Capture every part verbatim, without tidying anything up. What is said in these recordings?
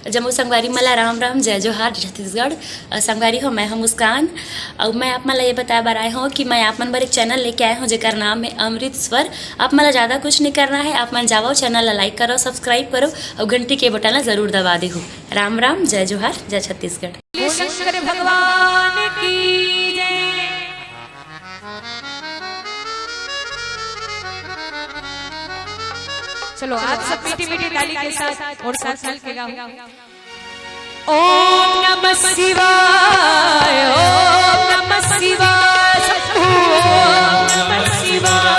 जम्मो संगवारी मन ला राम राम, जय जोहार, जय छत्तीसगढ़। अ, संगवारी हो, मैं हूं मुस्कान। अउ मैं आप मन ला ये बताए बर आए हूं कि मैं आप मन बर एक चैनल लेके आए हूं, जेकर नाम है अमृत स्वर। आप मन ला ज्यादा कुछ नहीं करना है, आप मन जावव, चैनल ला लाइक करव, सब्सक्राइब करव अउ घंटी के बटन ला जरूर दबा देहू। राम राम, जय जोहार, जय छत्तीसगढ़। बोले शंकर भगवान की जय। चलो, आप सब मीठी मीठी ताली के साथ और साथ मिल के गाओ। ओम नमः शिवाय, ओम नमः शिवाय, शंभू, ओम नमः शिवाय।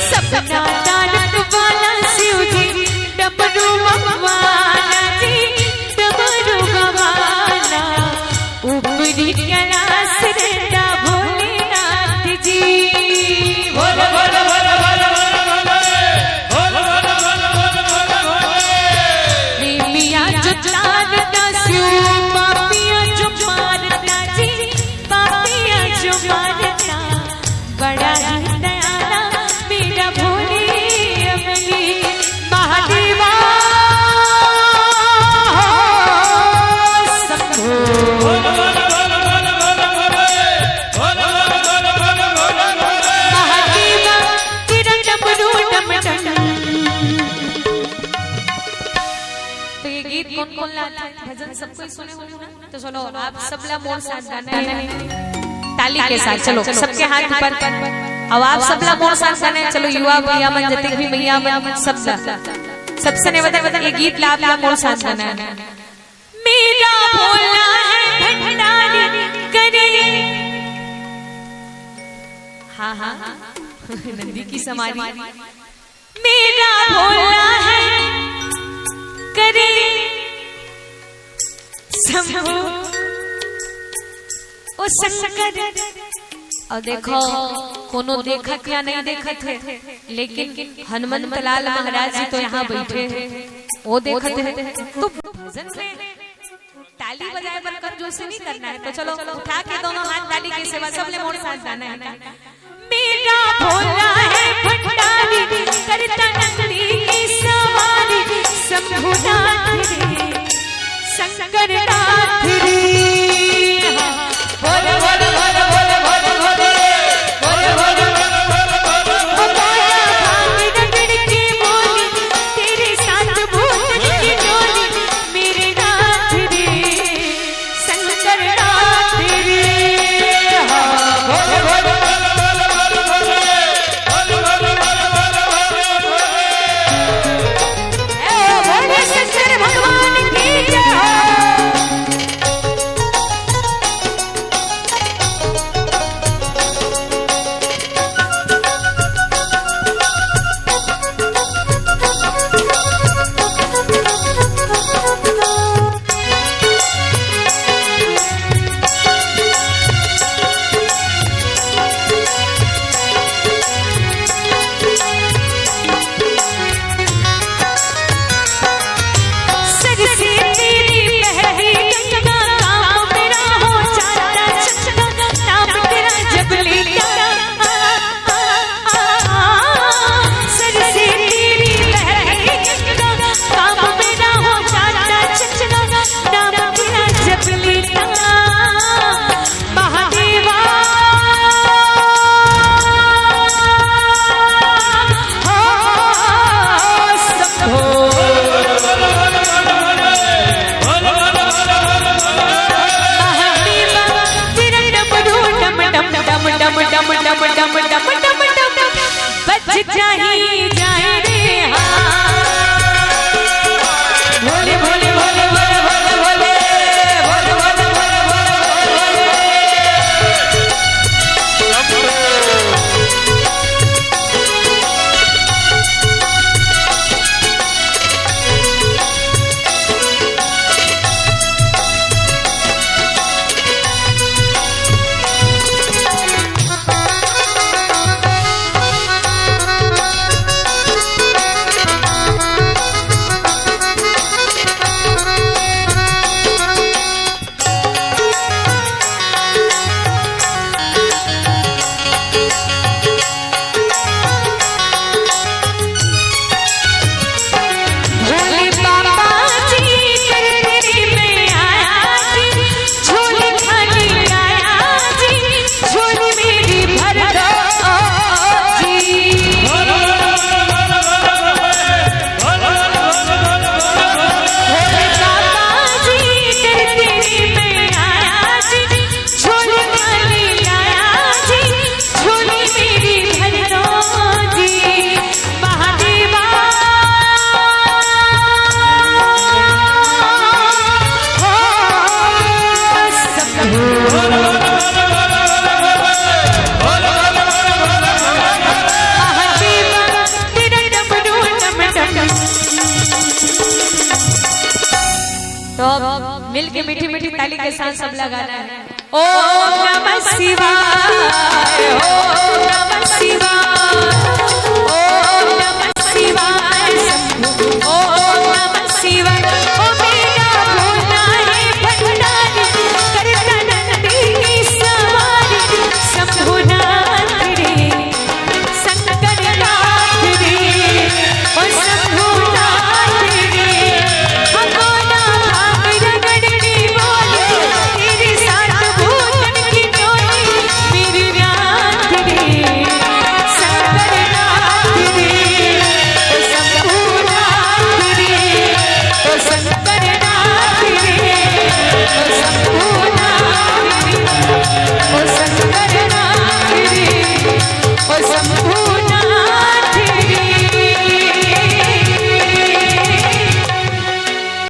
सपना दानत वाला शिव जी, डमरू वाला जी, डमरू वाला। ऊपरी कैलाश रहता भोलेनाथ जी। भोले, भोले, भोले। नीमिया जो तारता शिव, पापिया जो मारता जी, पापिया जो मारता। बड़ा ही दयाला मेरा भोले अमली महादेवा शंभो। महादेवा तेरा डमरू डम डम। तो ये गीत कौन कौन ला भजन सब कोई सुने होंगे ना? तो चलो, आप सबला मोर साथ गाना है। ताली के साथ, चलो, सबके हाथ ऊपर। अब आप सबला मोर साथ गाना है। चलो, युवा भैया मन, जतिक भी भैया मन, सबला, सबसे निवेदन, ये गीत ला आप ला मोर साथ गाना है। मेरा भोला है भंडारी करे। हाँ, हाँ, हाँ। नंदी की समारी। मेरा भोला है करे शंभू, ओ शंकर। और देखो, कोनो देखत या नहीं देखत है, लेकिन हनुमंत लाल महाराज जी तो यहाँ बैठे हैं, वो देखत है। तो भजन में ताली बजाए बर कमजोर से नहीं करना है। तो चलो, उठा के दोनों हाथ ताली के सेवा, सबने मोर साथ गाना है। मेरा भोला है भंडारी, करता नंदी की सवारी, शंभुनाथ रे, शंकरनाथ रे। बोल, बोल, बोल। ओ बाया भांग रगड़ के बोली, तेरे साथ भूतन की टोली, मेरे नाथ रे, शंकरनाथ रे। हाँ, बोल, बोल। मिलके मीठी मीठी ताली के साथ सब लगाना है। ओम नमः शिवाय, ओम नमः शिवाय।